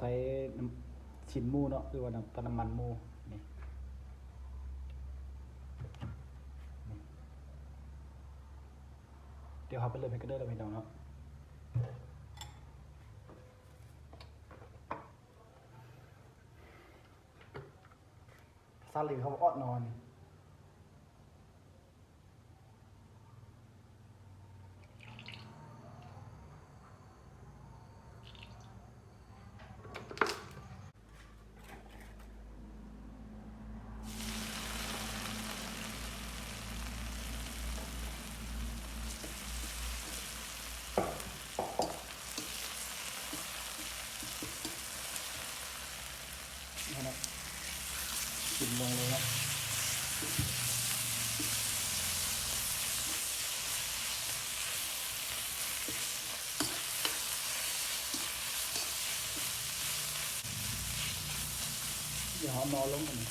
ໃສ່ນ້ຳ ຊີ້ນໝູເນາະ ຫຼືວ່ານ້ຳ ນ້ຳມັນໝູນີ້ ນີ້ ດຽວເຮົາໄປເລີ່ມເຮັດກັນເດີພີ່ນ້ອງເນາະ. ພາສາລາວເຂົາວ່າເອາະໜໍນີ້. ນີ້ນະ ກິນລົງເລີຍເນາະ. ດຽວເຮົາເອົາໜໍລົງອັນນີ້.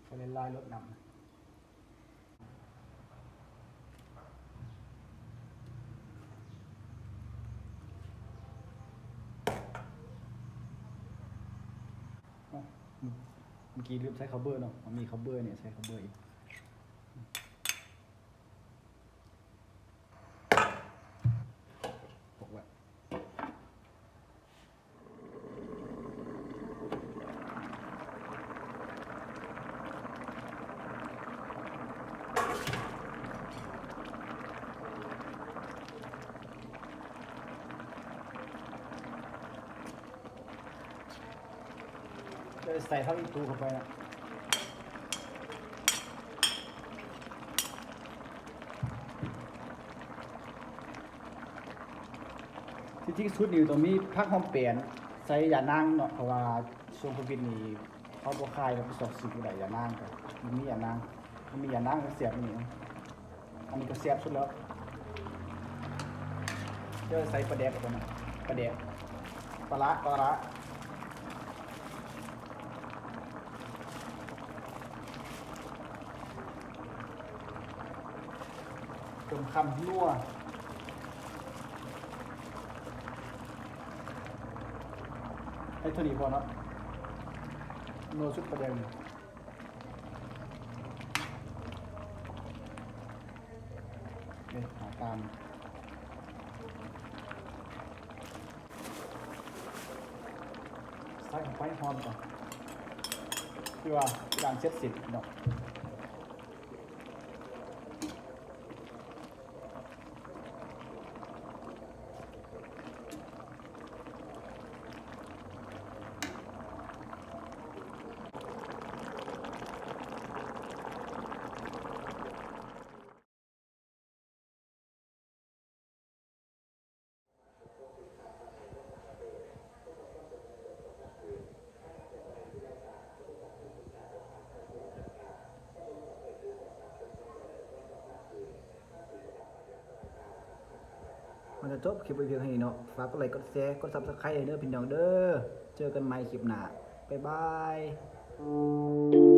ໃສ່ຫຼາຍໆ ລົດນ້ຳ. ເມື່ອກີ້ລືມໃສ່ເຂົ້າເບີເນາະ ມັນມີເຂົ້າເບີນີ້ ໃສ່ເຂົ້າເບີອີກ. ຈະໃສ່ຜັກອີ່ຕູເຂົ້າໄປນະ. ທີ່ຈິງສຸດນີ້ຕ້ອງມີຜັກຫອມແປ້ນ ໃສ່ຢານາງເນາະ ເພາະວ່າຊ່ວງໂຄວິດນີ້ເຂົາບໍ່ຂາຍ ເຮົາໄປຊອກຊື້ບໍ່ໄດ້ຢານາງ ກໍບໍ່ມີຢານາງ ມັນມີຢານາງກໍແຊບກວ່ານີ້. ອັນນີ້ກໍແຊບສຸດແລ້ວ. ດຽວໃສ່ປາແດກກ່ອນນະ ປາແດກ ປາຮ້າ ປາຮ້າ ຈົນຄຳນົວ. ໃຫ້ເທົ່ານີ້ພໍເນາະ ນົວສຸດປາແດກນີ້. ເອີ ຫາຕາມ ໃສ່ລົງໄປ ຫອມກ່ອນ ຄືວ່າການເສັດສິ້ນເນາະ. ມັນຈະຈົບຄລິບໄວ້ພຽງເທົ່ານີ້ເນາະ. ຝາກກົດໄລ ກົດແຊ ກົດ Subscribe ເດີພີ່ນ້ອງເດີ. ເຈີກັນໃໝ່ຄລິບໜ້າ. ບາຍບາຍ.